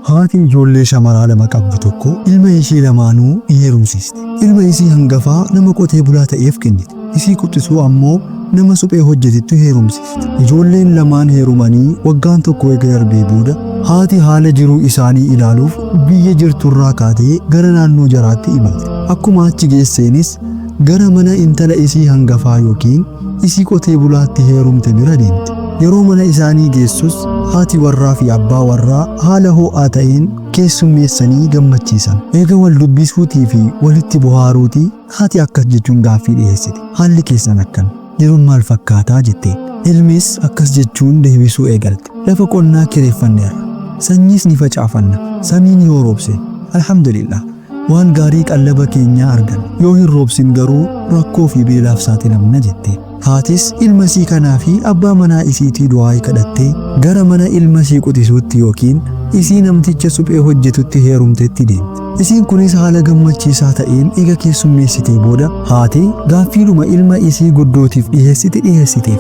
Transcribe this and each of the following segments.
Haati ijoollee shamaraa lama qabdu tokko ilma ishee lamaanuu ni heerumsiiste. Ilma isii hangafaa nama qotee bulaa ta'eef kennite. Isii quxisuu ammoo nama suphee hojjetettu heerumsiifte. Ijoolleen lamaan heerumanii waggaan tokko eega darbee booda haati haala jiruu isaanii ilaaluuf biyya jirturraa kaatee gara naannoo jaraatti imalte. Akkuma achi geesseenis gara mana intala isii hangafaa yookiin isii qotee bulaatti heerumte bira deemte. Yeroo mana isaanii geessus haati warraa fi abbaa warraa haala ho'aa ta'een keessummeessanii gammachiisan. Eega wal dubbisuutii fi walitti bohaaruutii haati akkas jechuun gaaffii dhiheessite. Haalli keessan akkam? Jiruun maal fakkaataa? jetteen. Ilmis akkas jechuun deebisuu eegalte. Lafa qonnaa kireeffanneerra. Sanyiis ni facaafanna. Samiin yoo roobse alhamdulillah. Waan gaarii qallaba keenyaa arganna. Yoo hin roobsin garuu rakkoo fi beelaaf saaxilamna jetteen. Haatis ilma isii kanaa fi abbaa manaa isiitii du'aa'ii kadhattee gara mana ilma isii quxisuutti yookiin isii namticha suphee hojjetutti heerumtetti deemte. Isiin kunis haala gammachiisaa ta'een eega keessummeessitee booda haati gaaffiidhuma ilma isii guddootiif dhiheessite dhiheessiteef.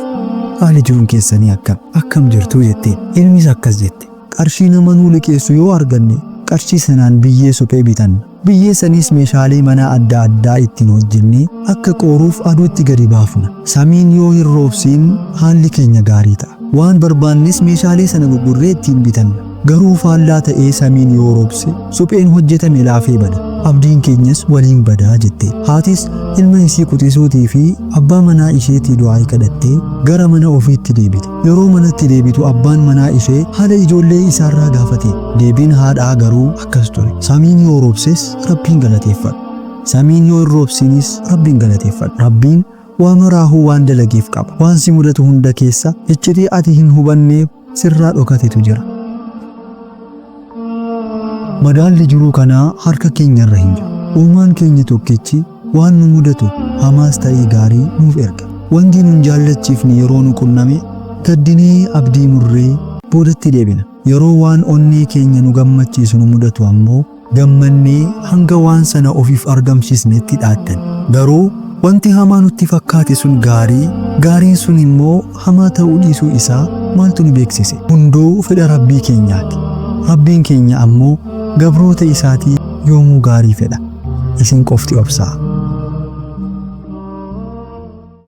Haalli jiruun keessanii akkam? Akkam jirtuu? jetteen. Ilmis akkas jette. Qarshii nama nuu liqeessu yoo arganne qarshii sanaan biyyee suphee bitanna. Biyyee saniis meeshaalee manaa adda addaa ittiin hojjennee akka qooruuf aduutti gadi baafna. Samiin yoo hin roobsiin haalli keenya gaarii ta'a. Waan barbaannes meeshaalee sana gurgurree ittiin bitanna. Garuu faallaa ta'ee samiin yoo roobse supheen hojjetame laafee bada. Abdiin keenyas waliin bada jetteen. Haatis ilma isii quxisuutii fi abbaa manaa isheetii du'aa'ii kadhattee gara mana ofiitti deebite. Yeroo manatti deebitu abbaan manaa ishee haala ijoollee isaarraa gaafate. Deebiin haadhaa garuu akkas ture. Samiin yoo roobses Rabbiin galateeffadhu. Samiin yoo hin roobsinis Rabbiin galateeffadhu. Rabbiin waa maraahuu waan dalageef qaba. Waan si mudatu hunda keessa iccitii ati hin hubanneef sirraa dhokatetu jira. Madaalli jiruu kanaa harka keenyarra hin jiru. Uumaan keenya tokkichi waan nu mudatu hamaas ta'ee gaarii nuuf erga. Wanti nun jaallachiifne yeroo nu qunname gaddinee abdii murree boodatti deebina. Yeroo waan onnee keenya nu gammachiisu nu mudatu ammoo gammannee hanga waan sana ofiif argamsiisnetti dhaaddanna. Garuu wanti hamaa nutti fakkaate sun gaarii, gaariin sun immoo hamaa ta'uu dhiisuu isaa maaltu nu beeksise? Hunduu fedha Rabbii keenyaati. Rabbiin keenya ammoo gabroota isaatii yoomuu gaarii fedha. Isin qofti obsaa.